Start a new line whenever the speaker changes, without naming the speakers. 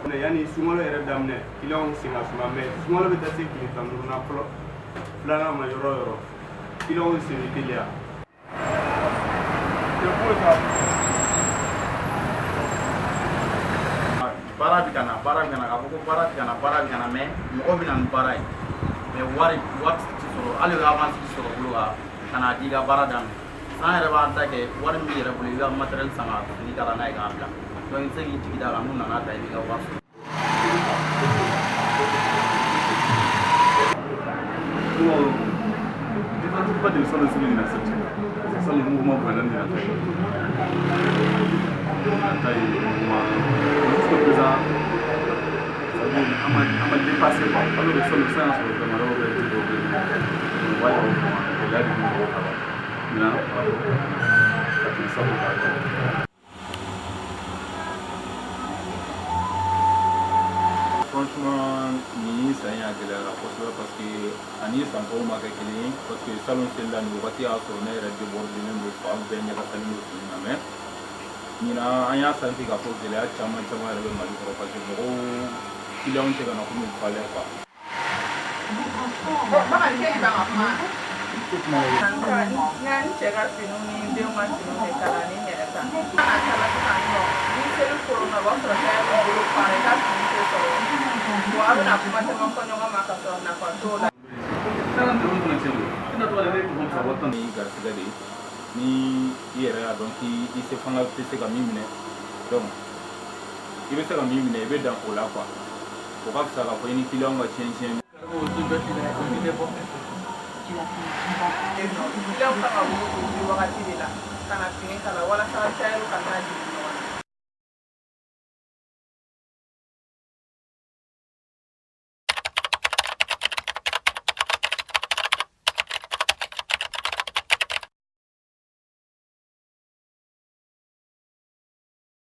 Yanni sunkalo yɛrɛ daminɛ, kiliyanw sen ka suma, mais sunkalo bɛ taa se tile 15 na fɔlɔ filanan ma, yɔrɔ o yɔrɔ, kiliyanw sen bɛ teliya. C'est beau, ça.
Baara bɛ ka na, baara bɛ ka na, k'a fɔ ko baara bɛ ka na, baara bɛ ka na, mais mɔgɔ bɛ na ni baara ye, mais wari ti sɔrɔ, hali avance ti sɔrɔ bolo ka n'a di i ka baara daminɛ. San yɛrɛ b'a ta kɛ, wari min b'i yɛrɛ bolo, i ka matériel san ka fini kala n'a ye k'a bila. Donc i bɛ se k'i jigi d'a kan, n'u nana ta, i b'i ka wari sɔrɔ.
Non, ne pas de salon seli ɲinan sa. Salon mouvement bonyana ni ɲinan ta ye. Ɲinan ta ye mouvement jusqu'à présent, c'est-à-dire an ma dépassé quoi. Alors que salon san y'a sɔrɔ vraiment yɔrɔ bɛɛ ji dɔw bɛ yen, o b'a yira vraiment gɛlɛya de bɛ mɔgɔw kan ɲinan ka tɛmɛ salon kan.
Franchement, nin san in a gɛlɛyara kosɛbɛ, parce que ani san tɔw ma kɛ kelen ye, parce que salon seli la nin wagati y'a sɔrɔ ne yɛrɛ débordelen don, fan bɛɛ ɲagasalen don fini na. Mais ɲinan, an y'a senti k'a fɔ gɛlɛya caman caman yɛrɛ bɛ Mali kɔrɔ, parce que mɔgɔw, clients tɛ ka na komi fallait quoi.
Bakari, k'e ban ka kuma. Nka n cɛ ka finiw ni n denw ka finiw de kala ni n yɛrɛ ta. Kana kala sisan nɔ, ni seli koronna, o b'a sɔrɔ tailleur b'i bolo fara, i ka fini tɛ sɔrɔ. Bon, a bɛna kuma caman fɔ ɲɔgɔn ma ka sɔrɔ nafa t'o la.
Ni garisɛgɛ de ye, ni i yɛrɛ y'a dɔn k'i i se fanga tɛ se ka min minɛ, donc i bɛ se ka min minɛ, i bɛ dan o la quoi. O ka fisa k'a fɔ i ni client ka tiɲɛ tiɲɛ.
Client kan ka wuli k'u wuli wagati de la ka na fini kala walasa tailleur ka taa jigin.